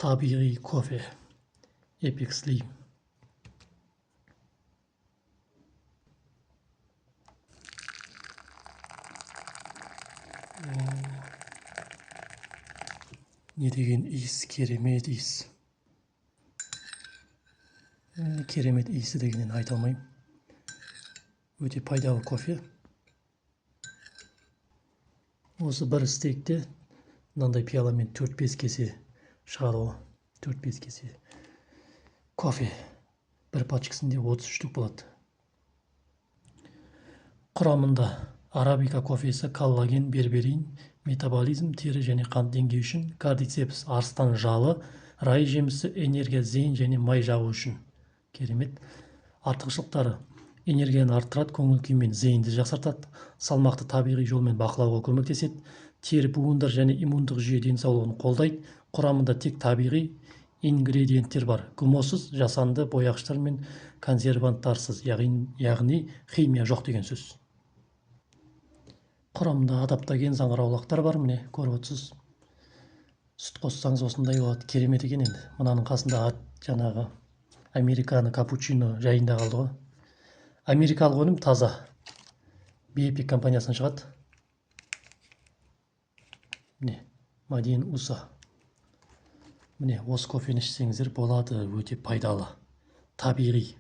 Табиғи кофе. Epic Slim. Не деген иіс, керемет иіс. Керемет иісі дегеннен айта алмаймын. Өте пайдалы кофе. Осы бір стейкте мынандай пиаламен 4-5 кесе шығады ғой. 4-5 кесе кофе. Бір пачкасында 33 штук болады. Құрамында арабика кофесі, коллаген, берберин, метаболизм, тері және қант деңгейі үшін, кардицепс, арыстан жалы, рай жемісі, энергия, зейін және май жағу үшін. Керемет. Артықшылықтары: энергияны арттырады, көңіл күй мен зейінді жақсартады, салмақты табиғи жолмен бақылауға көмектеседі, тері, буындар және иммундық жүйе денсаулығын қолдайды. Құрамында тек табиғи ингредиенттер бар, ГМО-сыз, жасанды бояғыштар мен консерванттарсыз, яғни химия жоқ деген сөз. Құрамында адаптоген саңырауқұлақтар бар, міне көріп отырсыз. Сүт қоссаңыз осындай болады, керемет екен енді. Мынаның қасында жаңағы американо, капучино жайында қалды ғой. Америкалық өнім, таза. Биэпик компаниясынан шығады. Міне, Made in USA. Міне, осы кофені ішсеңіздер болады, өте пайдалы, табиғи.